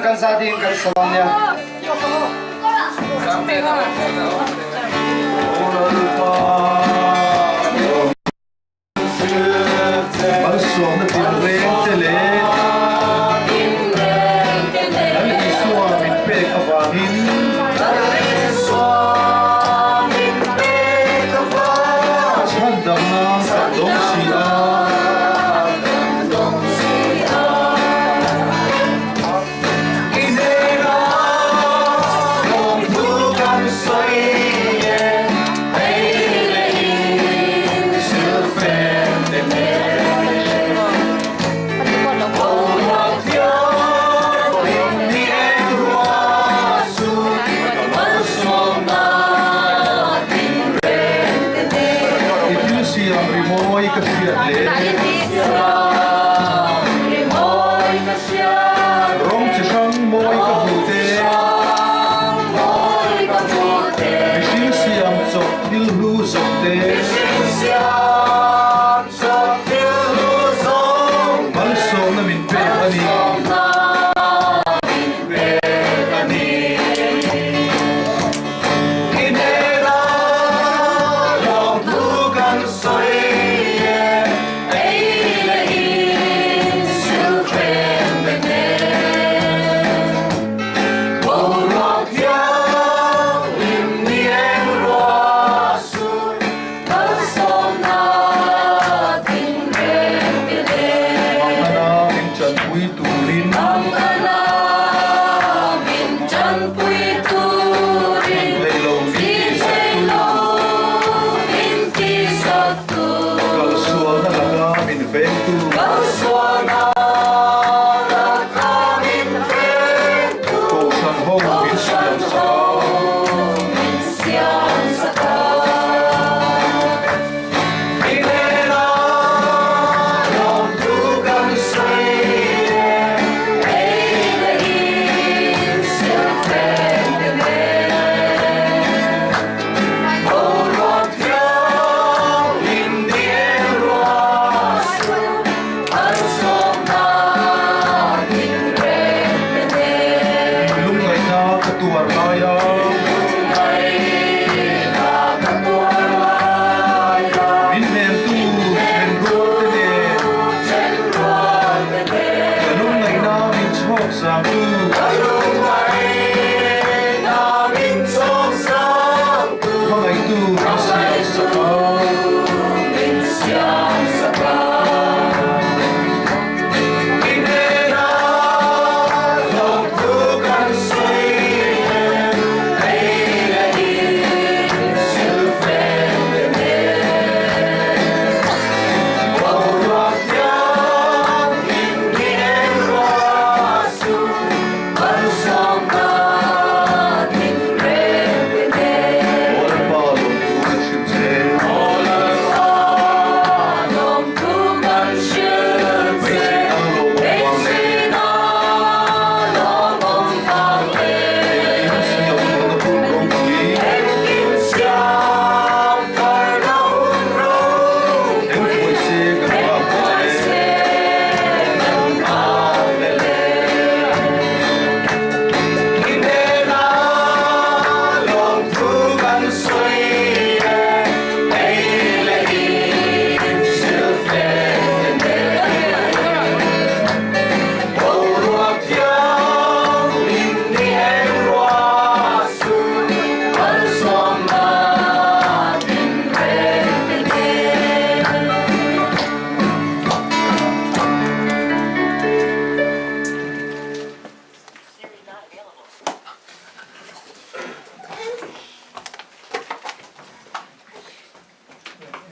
kan za ding kan sa dawn nia. Malsawmna tinreng te leh Lal Isua min pek avangin Chhandamna kan dawng si a. I thil siam rimawi ka hriat leh. Rawng chi hrang mawi ka hmu te. Mihring siam chawp thil hlu zawk te. Malsawmna min pek a ni. Manghana min chanpui turin. Min theilo min tihsaktu. Kalsualna laka min vengtu. Kohhran ho min siam sak a. Lungngaihna ka tuar lai a. Min hnemtu thenrual te nen. Ka lungngaihna min chhawk zangtu. Hmangaihtu min siam sak a. Aw Lalpa lawmthu kan hrilh che. Beiseina lawmawm vang leh. Engkim siam tharna hun ropui. Eng thuai se kan nghak hle.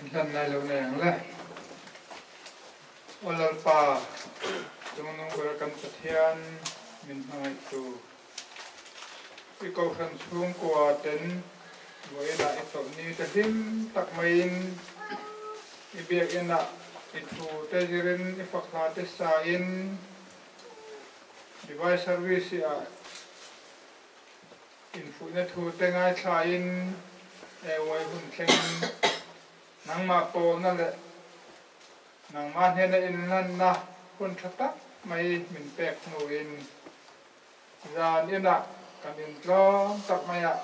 Inhlan lai lo nei ang le. Aw Lalpa, chungnung ber kan Pathian min hmangaihtu. I kohhran chhungkua ten vawiinah i chawlhni te hlim tak maiin i biakinah i thu te zirin i fakhla te sain Device service ah infuihna thu te ngaithlain EY hun thlengin nangmah pawlna leh nangmah hnena inhlanna hun tha tak mai min pek hnuin. Zan inah kan intlawm tak mai a,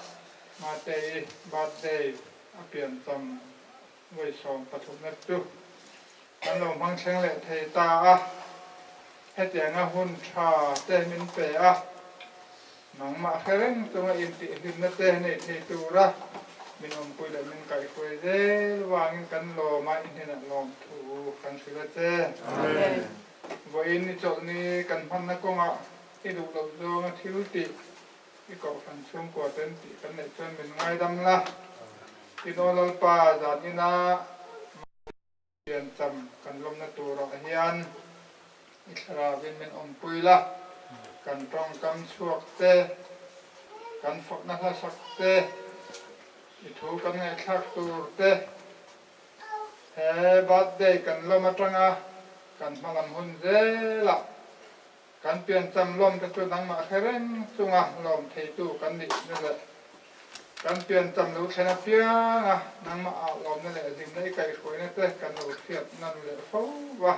Matei birthday a piancham vawi 13 na chu kan lo hmang thleng leh thei ta a, hetianga hun tha te min pe a, nangmah hre reng chunga intihhlimna te nei thei tura min awmpui leh min kaihhruai zel vangin kan lawm a, i hnenah lawmthu kan hrilh a che. Vawiin i chawlhni kan hmanna kawngah i duh loh zawnga thil tih i kohhran chhungkua ten tih kan neih chuan min ngaidam la. I naw Lalpa zan ina piancham kan lawmna turah hian i thlarauin min awmpui la, kan tawngkam chhuak te, kan fakna hlasak te, i thu kan ngaihthlak tur te, He birthday kan lawm atanga kan hmalam hun zelah kan piancham lawm te chu nangmah hre reng chunga lawm theitu kan nih na leh kan piancham lo thlen apianga nangmah ah lawmna leh hlimna i kaihhruaina te kan lo hriat nan leh fo va.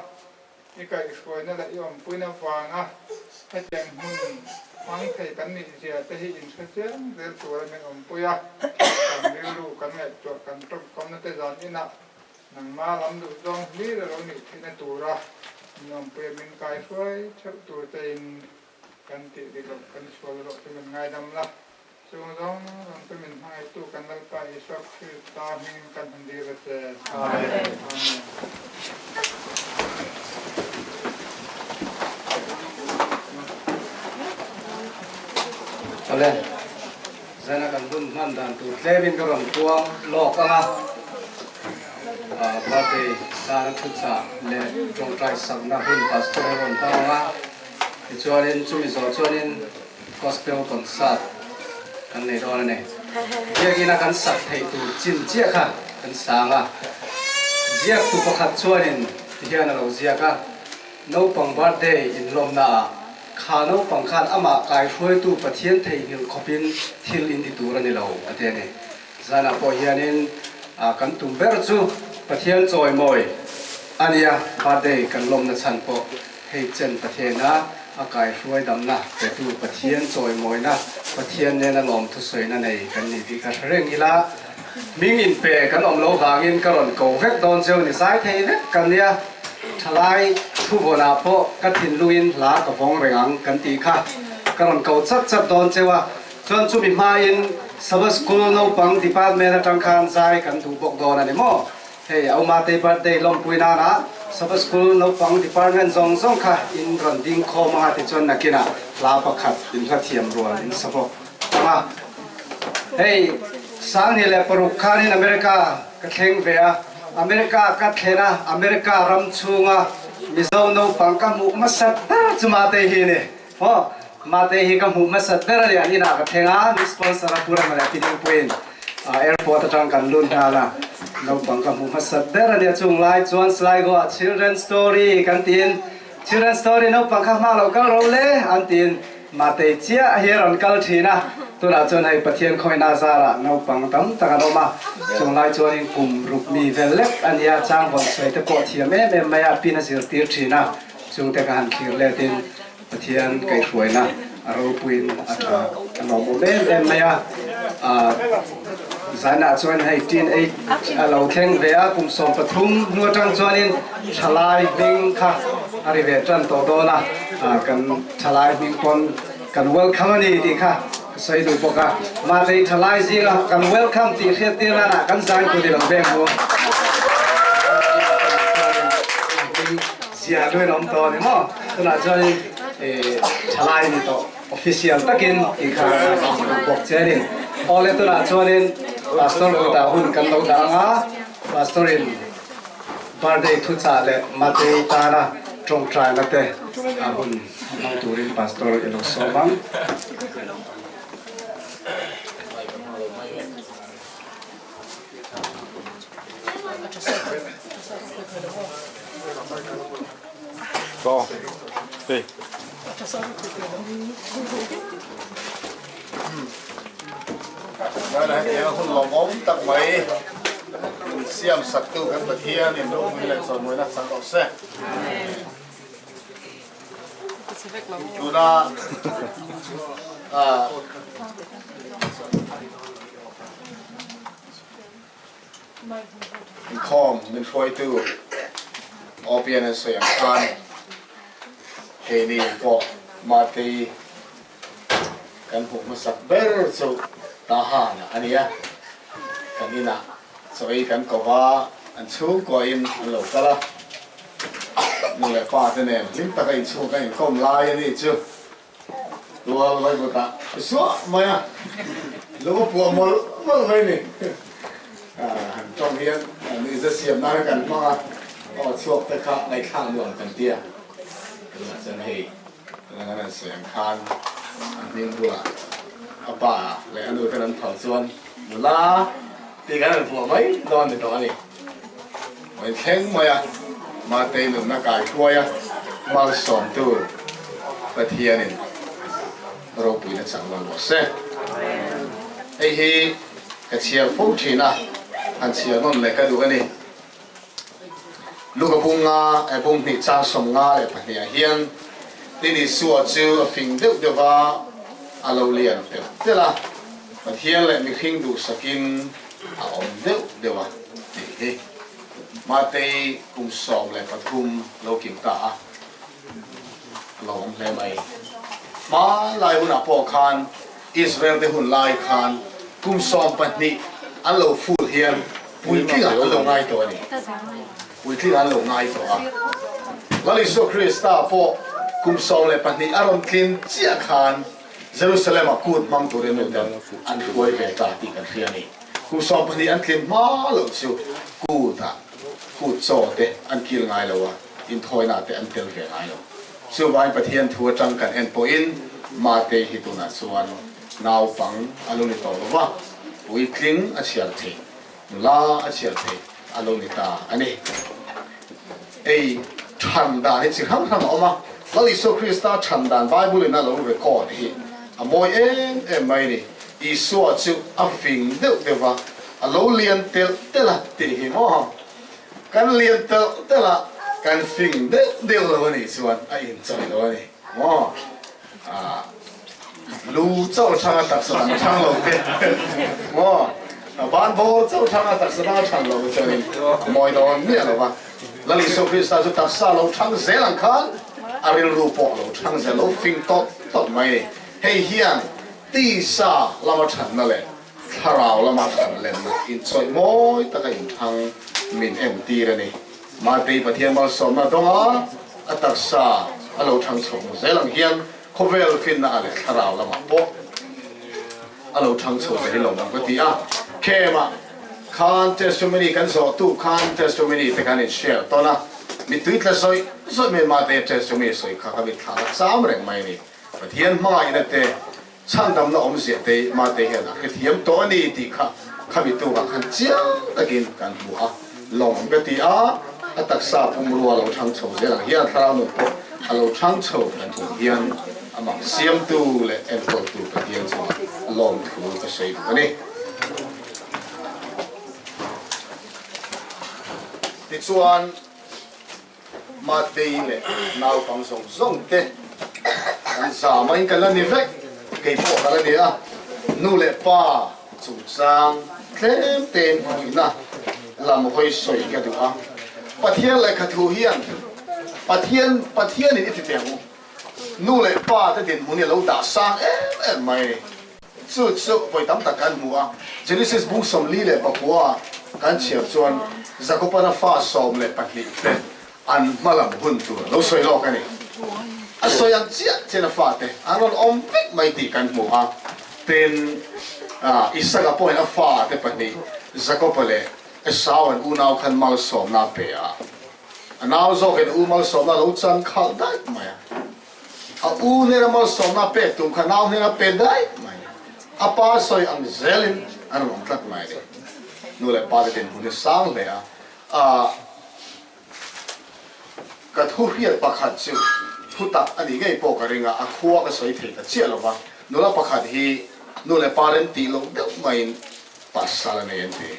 I kaihhruaina leh i awmpuina vanga hetiang hmun hmang thei kan nih zia te hi inhre chiang zel tura min awmpui a, kan rilru kan ngaihtuah kan tawngkamna te zan inah nangma lam duh zawng hlir a lo nih theihna tura min awmpui a min kaihruai theuh tur tein kan tih dik loh kan sual erawh chu min ngaidam la. Chung zawng zawng chu min hmangaihtu kan Lalpa Isua Krista hmingin kan han dil a che. Amen. Awle, zana kan hun hman dan tur tlemin ka rawn puang lawk ang a, birthday tana thuchah leh tawngtai sakna hun pastor a rawn hmang ang a, tichuanin chumi zawh chuanin Gospel concert kan nei dawn a ni. Biakina kan sak theih tur chin chiah kha kan sang a. Ziaktu pakhat chuanin tihian a lo ziak a, Naupang birthday inlawmna ah kha naupang khan amah kaihruaitu Pathian theihnghilh khawpin thil in ti tur a ni lo a ti a ni. Zanah pawh hianin kan tum ber chu Pathian chawimawi a nia, birthday kan lawmna chhan pawh hei chen Pathiana a kaihruai damna petu Pathian chawimawina, Pathian nena lawmthusawiina nei kan ni tih ka hre reng ila, hming inpe kan awm lo vangin ka rawn ko vek dawn cheu ni zai thei vek kan nia, thalai thuvawnah pawh ka thinlungin hla ka vawng reng ang kan tih kha ka rawn ko chat chat dawn cheu a. Chuan chumi hmain Sabbath School naupang department atang khan zai kan duh bawk dawn a ni maw? Hei Aumatei birthday lawmpui nana Sabbath School naupang department zawng zawng kha in rawn ding khawm anga tichuan nakinah hla pakhat in hla thiam rual in sa bawk ang a. Hei 2006 khanin America ka thleng ve a, America ka thlen a, America ram chhunga Mizo naupang ka hmuh hmasat ber chu Matei hi a ni. Aw, Mate hi ka hmuh hmasat ber a ni, an inah ka thleng a, mi sponsor a Pura Malay Pilingpuiin airport atang kan lut nghal a, naupang ka hmuh hmasat ber a ni a, chung lai chuan Sligo ah children story kan tiin children story naupang kha hma lo kal ro le an tiin Matei chiah hi a rawn kal thin a, tunah chuan hei Pathian khawihna zarah naupang tam tak an awm a, chung lai chuanin kum ruk mi vel lek a nia, changvawn sawi te pawh thiam em em mai a, pin a zirtir thin a, chungte ka han thlir letin Pathian kaihhruaina a ropuiin a tha a lawmawm em em mai a. Zainah chuan hei teen age a lo thleng ve a, kum 13 hnu atang chuanin thalai hming kha a ri ve tan tawh dawn a, kan thalai hming pawn kan welcome a ni tih kha ka sawi duh bawk a. Mahse thalai zinga kan welcome tih hriat tir nanah kan zai ku ni lo veng mu. Zia luin a awm tawh a ni maw? Tunah chuanin thalai ni tawh official takin tih kha a bawk che a ni. Awle tunah chuanin Pastor kutah hun kan lo dah ang a, Pastor in birthday thuchah leh Matei tana tawngtaina te a hun hmang turin Pastor i lo sawm ang. Ko. Hey. Đây là cái hun lawmawm tak mai siam saktu kan Pathian in ropui leh chawimawina chang rawh se. Tuna inkhawm min hruaitu Opian an sawi ang khan keini pawh Matei kan hmuh hmasak ber chu Tahan a ni a, kan inah chaw ei kan ko va, an chhungkuahin an lo kal a, nu leh pa te nen hlim taka inchhung kan inkawm lai a nih chu Tual Vaivutah i suah mai a, lung a puah mawlh mawlh mai ni. Han tawng hian nuihza siam nan kan hmang a, aw chhuak te kha ngaihthlak nuam kan ti a, tunah chuan hei Tunah kan han sawi ang khan a hming bulah a pa leh a nu ten an phal chuan nula tih kan han vuah mai dawn ni tawh a ni. Vawi thleng mai a Matei nunna kai hruai a malsawmtu Pathianin ropuina chang lo rawh se. Hei hi ka chhiar fo thin a, han chhiar nawn leh ka duh a ni. Luka bunga eh bung hnih chang 52 ah hian Tin Isua chu a fing deuh deuh va, a lo lian telh telh a, Pathian leh mihring duhsakin a awm deuh deuh a tih hi Matei kum 13 lo kim ta a, a lo awm hle mai. Hmanlai hunah pawh khan Israel te hun lai khan kum 12 an lo ful hian Puitling ah an lo ngai tawh a ni. Puitling ah an lo ngai tawh a. Lal Isua Krista pawh kum 12 a rawn tlin chiah khan Jerusalem ah kut hmang turin miten an hruai ve ta tih kan hria a ni. Kum 12 an tlin hma loh chu kut ah kut chaw te an kil ngai lo a, inthawina te an tel ve ngai lo. Chuvangin Pathian thu atang kan en pawhin Mate hi tunah chuan naupang a lo ni tawh lo va, puitling a chhiar thei, nula a chhiar thei a lo ni ta a ni. Ei than dan hi chi hrang hrang a awm a, Lal Isua Krista than dan Bible in a lo record hi a mawi em em mai a ni. Isua chu a fing deuh deuh va, a lo lian telh telh a tih hi maw? Kan lian telh telh a, kan fing deuh deuh lo a nih chuan a inchawih lo a ni maw? Lu chauh thang a taksa dang thang lo te maw? Ban bawr chauh thang a taksa dang a thang lo te chuanin a mawi dawn miah lo va. Lal Isua Krista chu taksa lo thang zel ang khan a rilru pawh lo thang zel lo fing tawt tawt mai a ni. Hei hian tisa lama thatna leh Thlarau lama kan lenna inchawih mawi taka inthang min entir a ni. Matei Pathian malsawmna dawnga a taksa a lo thang chho hmu zel ang hian khawvel finna ah leh thlarau lamah pawh a lo thang chho ve hi lo ang ka ti a. Khemah khan testimony kan zawh tu khan testimony te kan in share tawn a, mittui tla zawih zawih mai Matei testimony sawi kha ka mitthla a cham reng mai a ni. Pathian hmangaihna te Chhandamna awmzia te Mate hian a hrethiam tawh a ni tih kha khami tukah khan chiang takin kan hmu a, lawm ka ti a, a taksa pumrua lo thang chho zel ang hian thlarau nun pawh a lo thang chho kan hmuh hian amah siamtu leh enkawltu Pathian chungah lawmthu ka sawi duh a ni. Tichuan. Matei leh naupang zawng zawng te kan za maiin kan la ni vek, kei pawh ka la ni a, nu leh pa chungchang tlem tein puihna lam hawi sawi ka duh a, Pathian lehkha thu hian Pathian Pathianin i ti teh ang u, nu leh pa te dinhmun hi a lo dah sang em em mai a ni. Chu chu vawi tam tak kan hmu a, Genesis bung 44 kan chhiar chuan Jakobana fa 12 te an hma lam hun tur a lo sawi lawk a ni. A sawi ang chiah chian a fate an rawn awm vek mai tih kan hmu a, tin Isaka pawhin a fate pahnih Jakoba leh Esau an unau khan malsawmna a pe a, a nau zawkin u malsawmna a lo chan khalh daih mai a. A u hnena malsawmna pek tum kha nau hnena pe daih mai. A pa sawi ang zelin an rawn awm tlat mai a ni. Nu leh pa te dinhmun hi sang hle a. A ka thu hriat pakhat chu thu tak a nih ngei pawh ka ring a, a khua ka sawi thei ta chiah lo va. Nula pakhat hi nu leh pa rem tih loh deuh maiin pasal a nei an ti.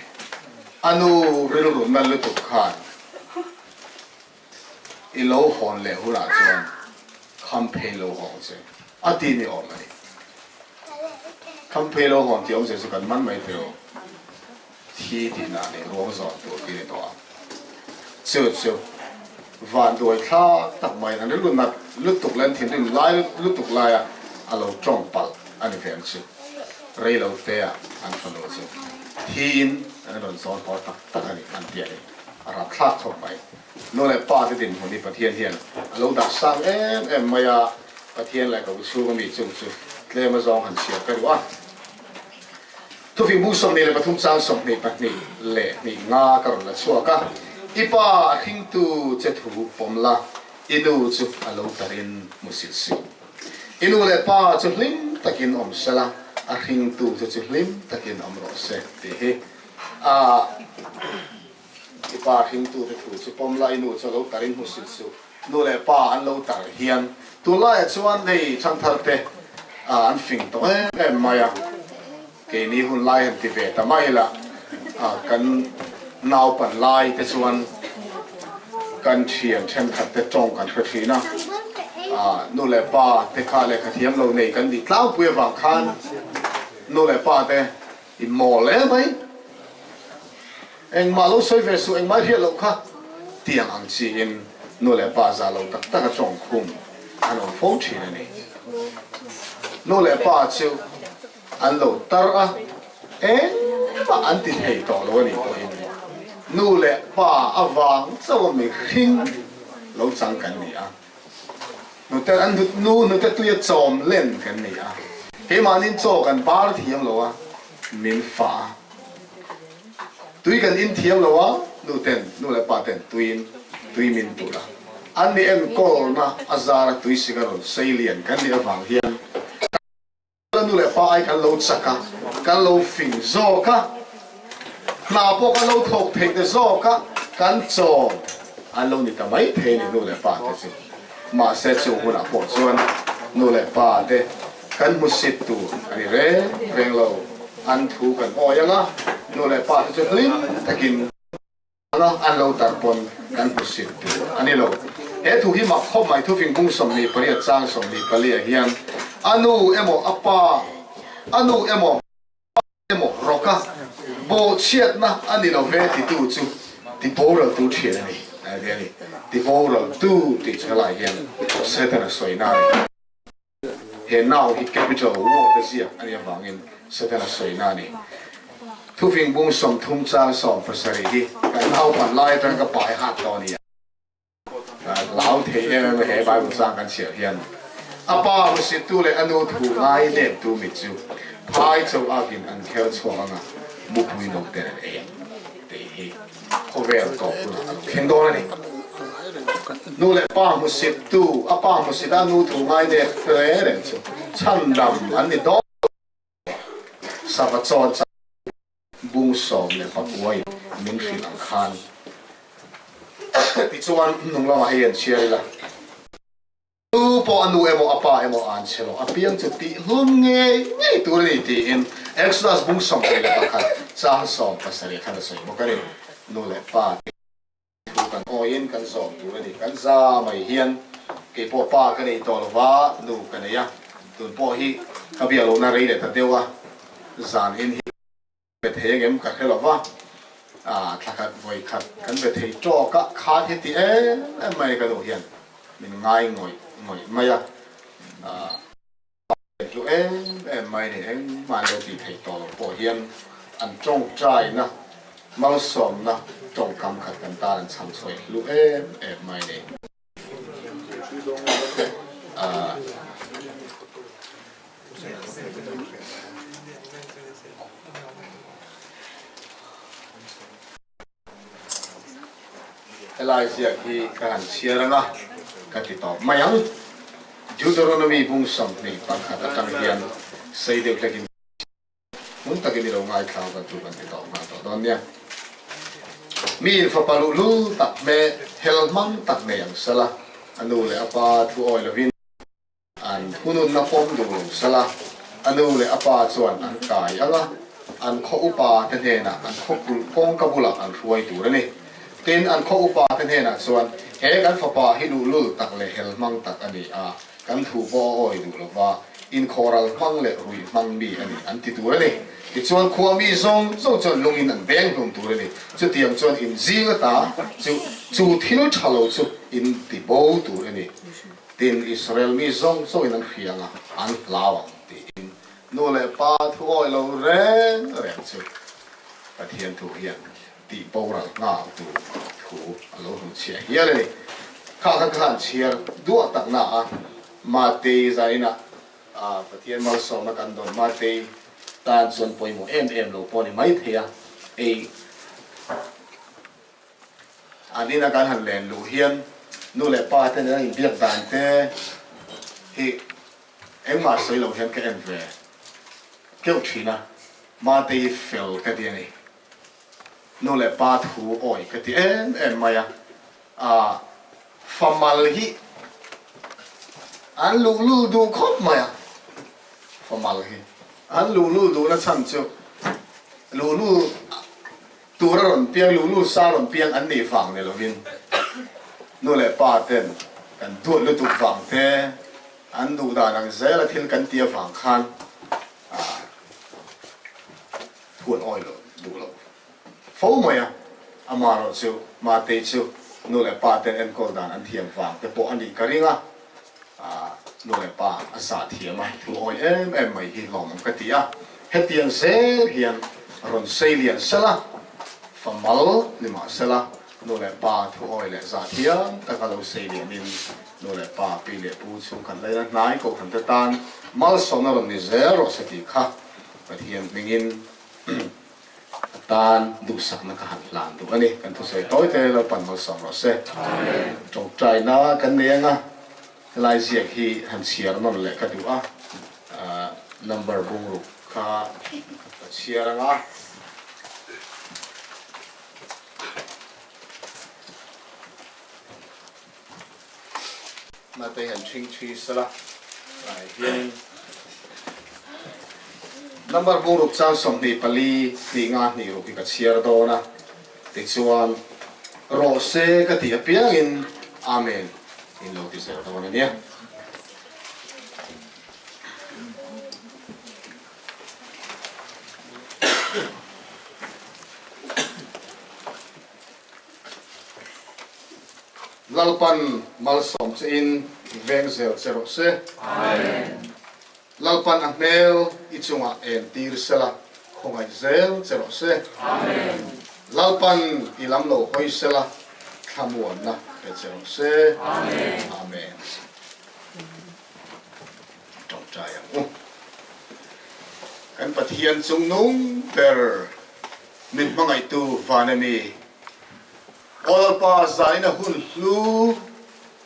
A nu rilru nal lutuk khan I lo hawn leh hunah chuan Kham phei lo hawng che a ti ni awm a ni. Kham phei lo hawn tih awmzia chu kan man mai teh u. Thi tihna a ni, ruang zawn tur tih a ni tawh ang. Chu chu vanduai thlak tak maiin an rilru nat lutuk leh an thinrim lai lutuk laia a lo tawng palh a ni ve ang chu. Rei lo te ah an fanu chu thiin an rawn zawn haw tak tak a ni an ti a ni. A rapthlak khawp mai. Nu leh pa te dinhmun hi Pathian hian a lo dah sang em em mai a, Pathian leh ka u chhunga mi chung chu tlem a zawng han chhiar ka duh a. Thufing bung 23 chang 22 leh hnih nga ka rawn la chhuak a, I pa a hringtu che thu pawm la, i nu chu a lo tarin hmu sil suh. I nu leh pa chu hlim takin awm sela, a hringtu che chu hlim takin awm rawh se tih hi a. I pa hringtute thu chu pawm la, i nu chu a lo tarin hmu sil suh. Nu leh pa an lo tar hian tunlaiah chuan hei thangthar te an fing tawh em em mai a, keini hun lai han ti ve ta mai la, kan naupan lai te chuan kan thian thenkhat te tawng kan hre thin a, nu leh pa te kha lehkha thiam lo nei kan nih tlangpui avang khan nu leh pa te I mawl e mai. Engmah lo sawi ve suh, engmah i hriat loh kha. Tiang ang chiin nu leh pa za lo tak tak a tawng khum an awm fo thin a ni. Nu leh pa chu an lo tar a, engmah an ti thei tawh lo a nih pawhin nu leh pa avang chauh a mihring lo chang kan ni a. Hnute an hnut nu hnute tuia chawm len kan ni a, keimahnin chaw kan bar thiam lo a, min fa a. Tui kan in thiam lo a, nu ten, nu leh pa ten tuiin tui min tur a. An mi enkawlna a zara tui sik a rawn sei lian kan nih avang hian Ka nu leh pa ai kan lo chak a, kan lo fing zawk a, hna pawh kan lo thawk theih ta zawk a, kan chawm an lo ni ta mai thei a ni nu leh pa te chu. Mahse chung hunah pawh chuan nu leh pa te kan hmusit tur a ni reng reng lo, an thu kan awi ang a, nu leh pa te chu hlim takin. Anga an lo tar pawn kan hmu sit tur a ni lo. He thu hi mak khawp mai thufing bung 28 chang 24 ah hian a nu emaw a pa, a nu emaw pa emaw rawka bawhchhiatna a ni lo ve titu chu tiboraltu thian a ni a ti a ni. Tiboraltu tih chu helai hian Setana sawina a ni. He nau hi capital word a ziak a nih avangin Setana sawina a ni. Thufing bung 30 chang 17 hi kan naupan lai atang ka pai hat tawh a ni a. Lau thei em em a he Bible chang kan chhiar hian a pa hmusittu leh a nu thu ngai neptu mit chu phai cho akin an khel chhuak anga mupui no ten an ei ang tih hi Khawvel tawp hunah a lo thleng dawn a ni. Nu leh pa hmusittu, a pa hmusit a nu thu ngai dek hle reng chu chhandam an ni dawn lo. Sava chawn chang bung 19 in min hrilh ang khan tichuan hnung lamah hei an chhiar ila. Tu pawh a nu emaw a pa emaw an che lo, a piang chu tih hlum ngei ngei tur a ni tiin Exodus bung 21 chang 17 khan a sawi bawk a ni. Nu leh pa te thu kan awiin kan zawm tur a ni. Kan za mai hian kei pawh pa ka nei tawh lo va, nu ka nei a, tun pawh hi ka biak lohna rei leh ta deuh a, zan in hi Be thei angem ka hre lo va, thla khat vawi khat kan be thei tawk a, khan hi ti em em mai ka nu hian min ngai ngawih ngawih mai a, hlu em em mai ni engmah an lo tih theih tawh loh pawh hian an tawngtaina malsawmna tawngkam khat kan tan an chhang chhuai hlu em em mai ni. Helai ziak hi ka han chhiar ang a, ka ti tawp mai ang. Deuteronomy bung 21 atang hian sei deuh hlekin hmun takin i lo ngaithla ka chu kan ti tawp nghal tawh dawn nia. Mi in fapa luhlul tak hme hel hmang tak nei ang sela, a nu leh a pa thu awi lovin, An thununna pawm duh lo sela, a nu leh a pa chuan an kai ang a, an khaw upa te hnenah an khaw kulh kawngka bulah an hruai tur a ni. Tin, an khaw upa te hnenah chuan, He kan fapa hi luhlul tak leh hel hmang tak a ni a. Kan thu pawh a awi duh lova, inkhawhral hmang leh ruih hmang mi a ni an ti tur a ni. Tichuan khua mi zawng zawng chuan lungin an beng hlum tur a ni. Chutiang chuan in zing ata chu chu thil tha lo chu in ti bo tur a ni. Tin, Israel mi zawng zawngin an hria anga an hlau ang tiin nu leh pa thu awi lo reng reng chu Pathian thu hian tih boral nghal tur thu a lo hnuchhiah hial a ni. Kha kha ka han chhiar duah tak na a, Matei zainah Pathian malsawmna kan dawn Matei tan chuan pawimawh em em lo pawh a ni maithei a, ei an ina kan han len luh hian nu leh pa te nen an inbiak dan te hi engmah sawi lo hian ka en ve keuh thin a, Matei hi fel ka ti a ni. Nu leh pa thu awi ka ti em em mai a, a famal hi an luhlul duh khawp mai a, famal hi an luhlul duhna chhan chu luhlul tur a rawn piang, luhlul sa rawn piang an nih vang ni lovin nu leh pa ten kan duat lutuk vang te, an duh dan ang zela thil kan ti avang khan a. Thu an awi lo duh lo fo mai a, amaherawh chu Matei chu nu leh pa ten enkawl dan an thiam vang te pawh a nih ka ring a, nu leh pa a zah thiam a, thu awi em em mai hi hlawm ang ka ti a, hetiang zel hian rawn sei lian sela, fa mal ni mah sela nu leh pa thu awi leh zah thiam taka lo sei lianin nu leh pa, pi leh pu chhungkhat laina hnai kohhran te tan malsawmna rawn ni zel rawh se tih kha Pathian hmingin a tan duhsakna ka han hlan duh a ni. Kan thusawi tawi te Lalpan malsawm rawh se. Tawngtaina kan nei anga helai ziak hi han chhiar nawn leh ka duh a, number bungruk kha ka chhiar anga. Mate han ṭhing ṭhi sela lai hianin number bungruk chang 24 hnih nga hnih ruk hi ka chhiar dawn a, tichuan rawh se ka tih apiangin Amen in lo ti zel dawn a nia. Lalpan malsawm che in veng zel che rawh se. Lalpan a hmel i chungah en tir sela khawngaih zel che rawh se. Lalpan i lam lo hawi sela thlamuanna pe che rawh se. Amen. Tawngtai ang u. Kan Pathian chungnung ber min hmangaihtu van a mi. Aw Lalpa, zaina hun hlu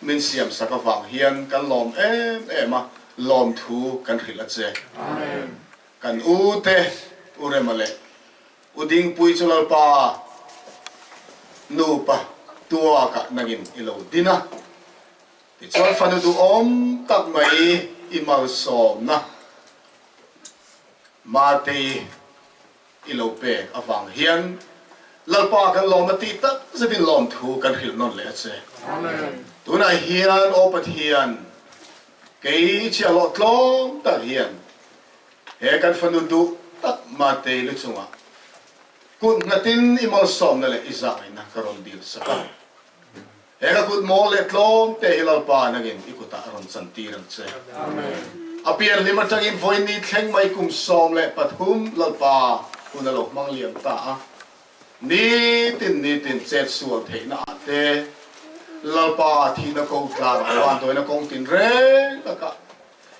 min siam sak avang hian kan lawm em em a, lawmthu kan hrilh a che. Kan u te, U Rema leh U Dingpui chu Lalpa nupa tuakah nangin i lo din a, tichuan fanu duhawm tak mai i malsawmna Matei I lo pek avang hian Lalpa kan lawm a tih tak zetin lawmthu kan hrilh nawn leh a che. Tunah hian Aw Pathian, kei chhiahhlawh tlawm tak hian he kan fanu duh tak Matei lu chungah kut nghatin i malsawmna leh i zaina ka rawn dil sak a. He ka kut mawl leh tlawm te hi Lalpa nangin i kutah a rawn chantir ang che. A pian hlim atangin vawiin ni thleng mai kum 13 Lalpa hun a lo hmang liam ta a. Nitin nitin chet sual theihna ah te, Lalpa thihna ko tlangah vanduaina kawng tin reng takah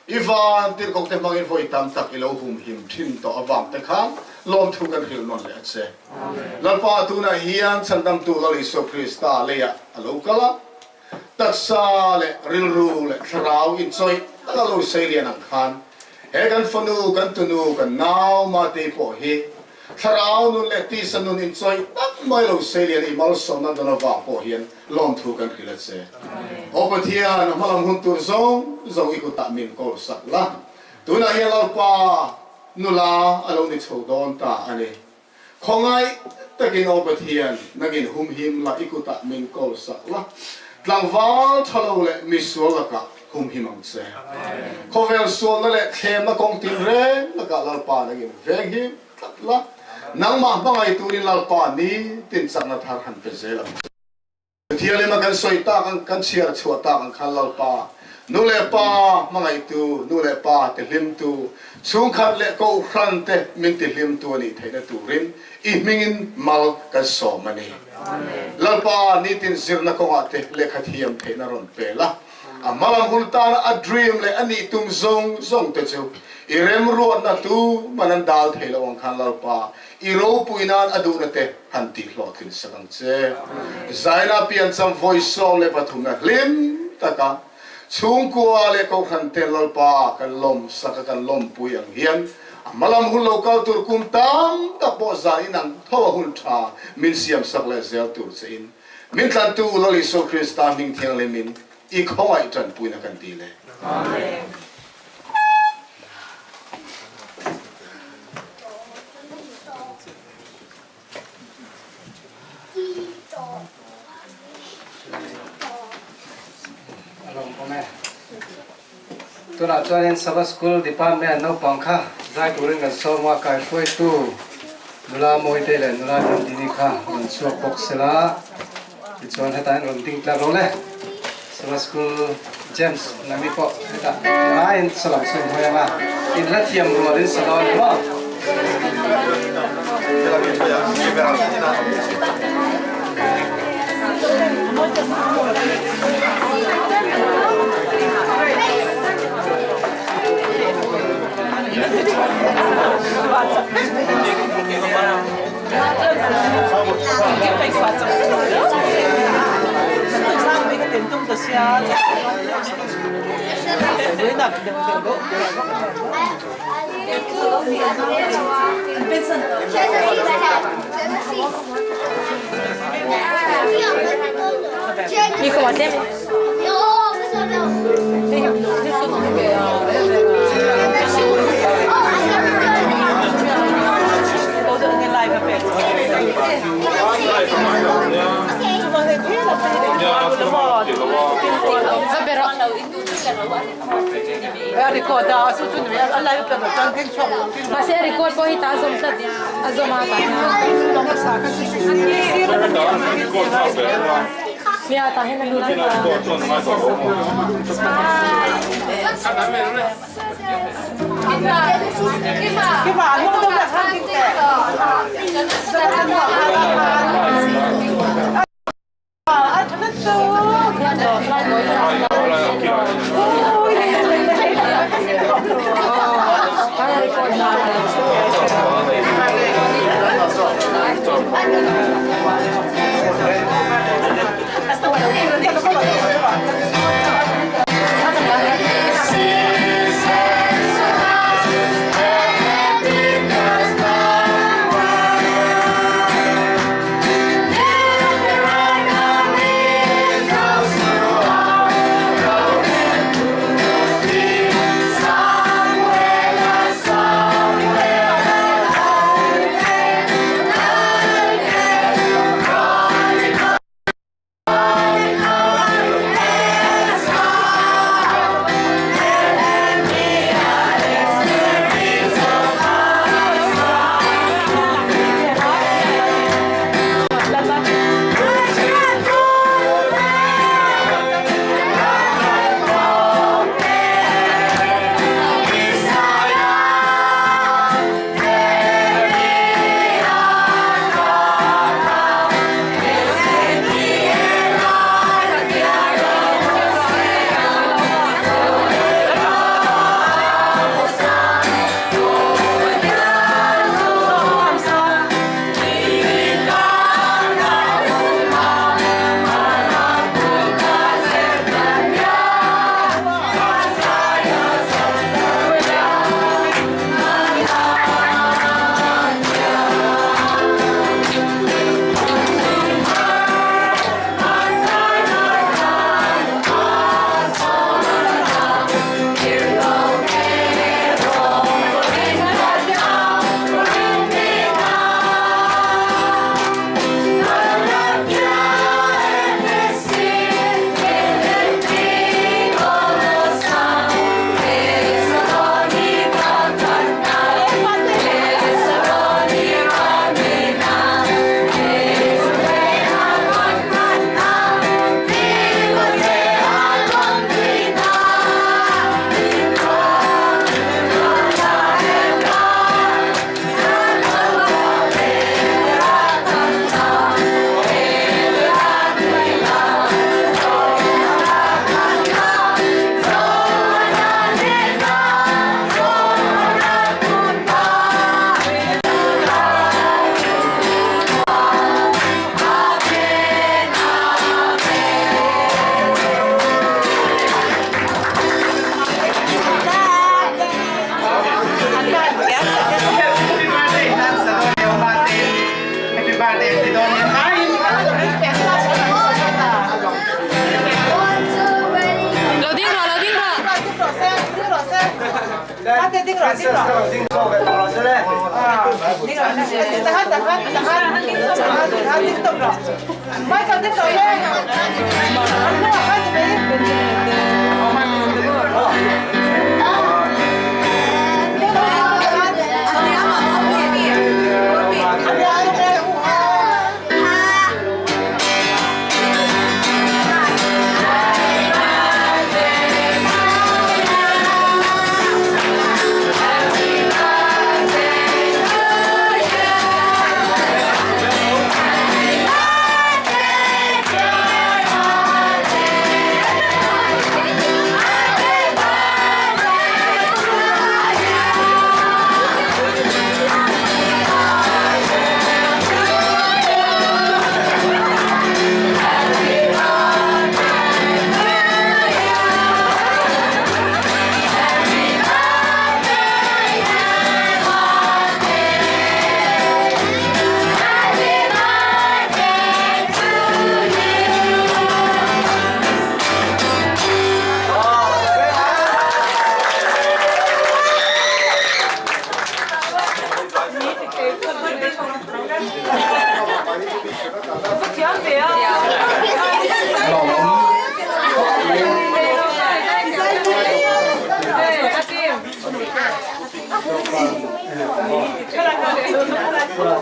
I van tirhkoh te hmangin vawi tam tak i lo humhim thin tawh avang te khan lawmthu kan hrilh nawn leh a che. Lalpa tunah hian chhandamtu Lal Isua Krista leiah a lo kal a, taksa leh rilru leh thlarau inchawih taka lo sei lian ang khan he kan fanu, kan tunu, kan nau Matei pawh hi Thlarau nun leh tisa nun inchawih tak mai lo sei lian i malsawmna dawn avang pawh hian lawmthu kan hrilh a che. Aw Pathian, a hmalam hun tur zawng zawng i kutah min kawl sak la. Tunah hian Lalpa nula a lo ni chho dawn ta a ni. Khawngaih takin Aw Pathian, nangin humhim la i kutah min kawl sak la. Tlangval tha lo leh misual lakah. humhim ang che. Khawvel sualna leh thlemna kawng tinreng lakah Lalpa nangin venghim tlat la, nangmah hmangaih turin Lalpa nitin chakna thar han pe zel ang che. Thianghlim a kan sawi tak ang, kan chhiar chhuah tak ang khan Lalpa, nu leh pa hmangaihtu, nu leh pa ti hlimtu, chhungkhat leh kohhran te min ti hlimtu a nih theihna turin i hmingin mal kan sawm a ni. Lalpa, nitin zirna kawngah te lehkha thiam theihna rawn pe la, a hmalam hun tana a dream leh a nih tum zawng zawng te chu i remruatna tu man an dal thei lo ang khan Lalpa, i ropui nan a duhna te han tih hlawhtlin sak ang che. Zaina piancham vawi 13 na hlim taka chhungkua leh Kohhran te Lalpa kan lawm sak a kan lawmpui ang hian a hmalam hun lo kal tur kum tam tak pawh zan inang tho a hun tha min siam sak leh zel tur che in min tlantu Lal Isua Krista hming thianghlim in i khawngaih tanpuina kan ti le. Amen. A lawm awm e. Tunah chuanin Sabbath School Department naupang kha zai turin kan sawm a, kaihruaitu nula Mawite leh nula Dindini kha rawn chhuak bawk sela, tichuan hetah hian rawn ding tlat rawh le. Sabbath School James nangni pawh hetah ngaiin salam sawi hmai ang a, in hla thiam rualin sa dawn ni maw? Princess kha rawn ding chhuak ve tawh rawh se le.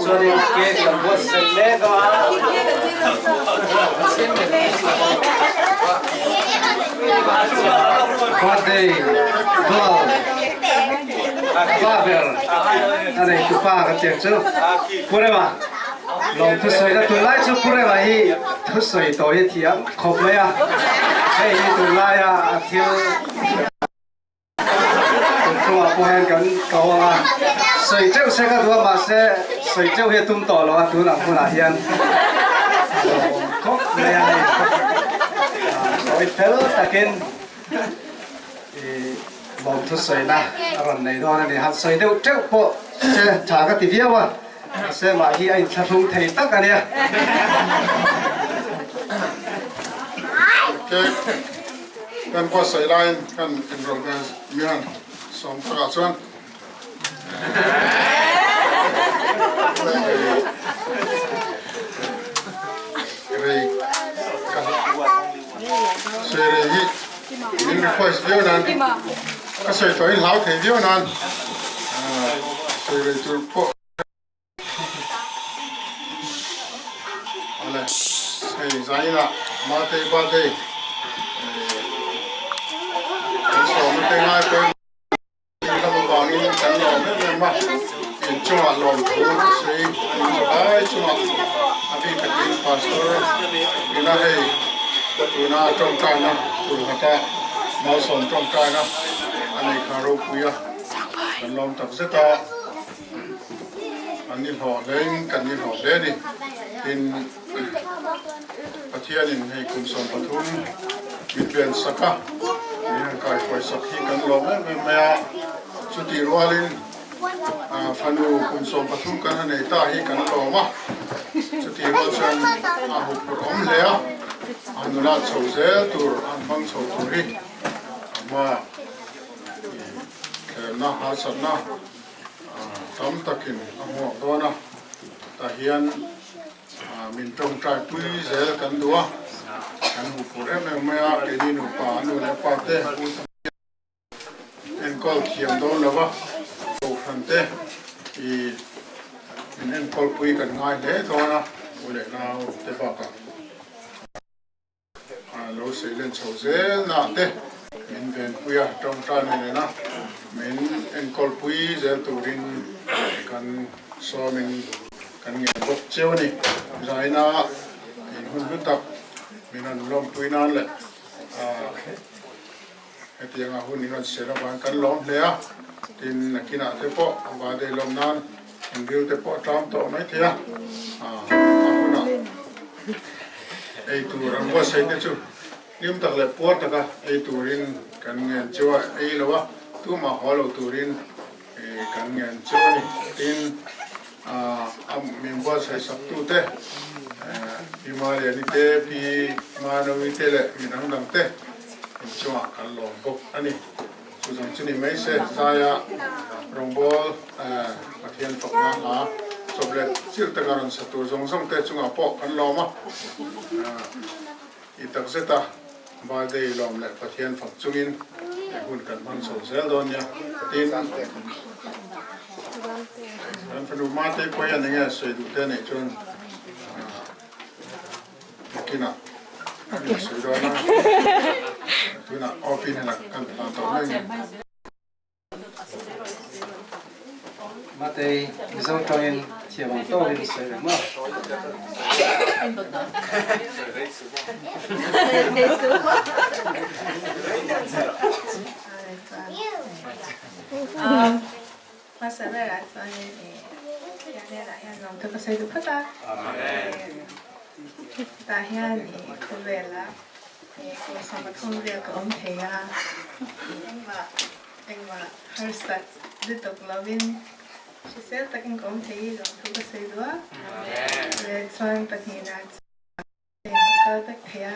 Chuanin cake kan buatsaih mek a. Birthday girl pa ber a nei tu pa ka tiang chu Pu Rema lawm thusawi na tunlai chu Pu Rema hi thusawi tawh hi thiam khawp mai a hei hi tunlaia a thil Tunchungah pawh hian kan ko ang a, sawi teuh se ka duh a mahse sawi teuh hi a tum tawh lo a tun ang hunah hian a lo awm khawp mai a ni. Sawi fel takin i lawmthu sawina a rawn nei dawn a ni. Han sawi deuh teuh pawh se tha ka ti viau a, mahse mah hi a inthlahrung thei tak a nia. Kan buatsaih laiin kan inrawlh ve mian sawm takah chuan rei ka sawi rei hi min request viau nan ka sawi tawh hi hlau thei viau nan sawi rei tur pawh Awle, hei zainah Matei birthday kan sawm te ngai pawhin lam avangin kan lawm em em a, inchungah lawmthu ka sawi a ni zavai chungah a bik takin Pastor ina hei tuna tawngtaina kulhata malsawm tawngtaina a nei kha ropui a, kan lawm takzet a. An ni hlawh hlein kan ni hlawh hle a ni. Tin, Pathianin hei kum 13 min ven sak a, min han kaihruai sak hi kan lawm em em mai a. Chutih rualin fanu kum 13 kan han nei ta hi kan lawm a. Chutih rual chuan a huphurh awm hle a, a nula chho zel tur, a han hmang chho tur hi a hma thlemna harsatna tam takin a hmuak dawn a, tah hian min tawngtai pui zel kan duh a, kan hmu phur em em mai a, keini nupa a nu leh pa te u tam hian enkawl thiam dawn lo va, kohhran te i min enkawl pui kan ngai hle dawn a, u leh nau te bakah. Lo seilen chho zel na te min venpui a, tawngtai mai nen a min enkawlpui zel turin kan sawmin kan ngen bawk cheu a ni. Zaina in hun hlu tak min rawn lawmpui nan leh hetianga hun in rawn sial avang kan lawm hle a, tin nakinah te pawh Vade lawm nan in ril te pawh a tlam tawh mai thei a, a hunah ei tur an buatsaih te chu hlim tak leh puar taka ei turin kan ngen cheu a, ei lo a tumah haw lo turin kan ngen cheu a ni. Tin, a min buatsaih sak tute Pi Maliani te, Pi Manovi te leh mi dang dang te inchungah kan lawm bawk a ni. Chuzawng chu ni mai se zaia rawngbawl Pathian fakna hla chawp leh chilh tanga rawn sa tur zawng zawng te chungah pawh kan lawm a. I takzet a birthday lawm leh Pathian fak chungin he hun kan hmang chho zel dawn nia. Tin, kan fanu Mate pawh hian enge sawi duh te neih chuan nakinah kan insawi dawn a, tunah off in kan hlan tawh mai a ni. Matei, Mizo tawngin thiam ang tawkin sawi reng maw? Hmasa berah chuanin Daniel-ah hian lawmthu ka sawi duh phawt a. Tah hian khawvela kum 13 vel ka awm thei a, engmah engmah harsat lutuk lovin hrisel takin ka awm thei i lawmthu ka sawi duh a. Leh chuan pahnihna chuan ka kal vek thei a,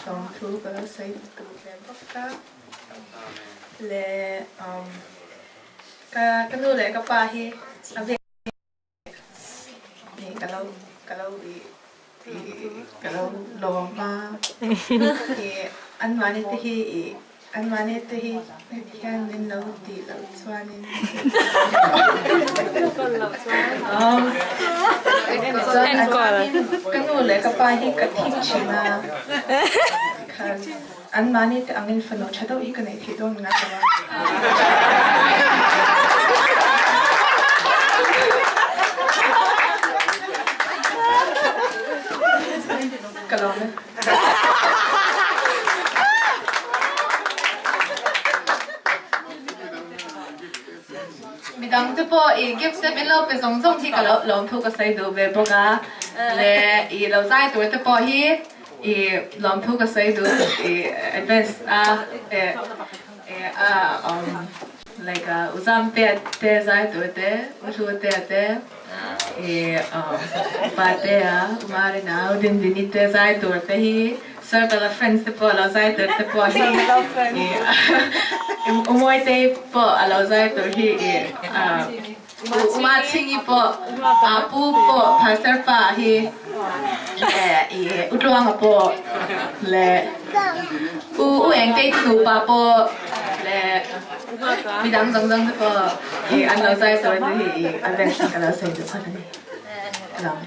lawmthu ka lo sawi duh ve bawk a. Leh ka nu leh ka pa hi a bik. Ka lo ka lo i ka lo lawm a i anmahni te hi i anmahni te hi heti hian min lo tih loh chuanin chuan ka nu leh ka pa hi ka thik thin a cause anmahni te angin fanu tha deuh hi ka neih theih dawn ngai lo a. Ka lawm e. Midang te pawh i gift te min lo pe zawng zawng hi ka lo lawmthu ka sawi duh ve bawk a, leh i lo zai tur te pawh hi I lawmthu ka sawi duh i advance a a like u Zamtea te zai tur te u Hlutea te i Patea u Marina u Dindini te zai tur te hi circle of friends te pawh lo zai tur te pawh hi i u Mawitei pawh a lo zai tur hi i U Machhingi pawh, Pu pawh, Pastor pa hi leh i U Tluanga pawh leh U U Engtei te nupa pawh leh midang zawng zawng te pawh i an lo zai sawi te hi i a best ka lo sawi duh phawt a ni. Ka lawm e.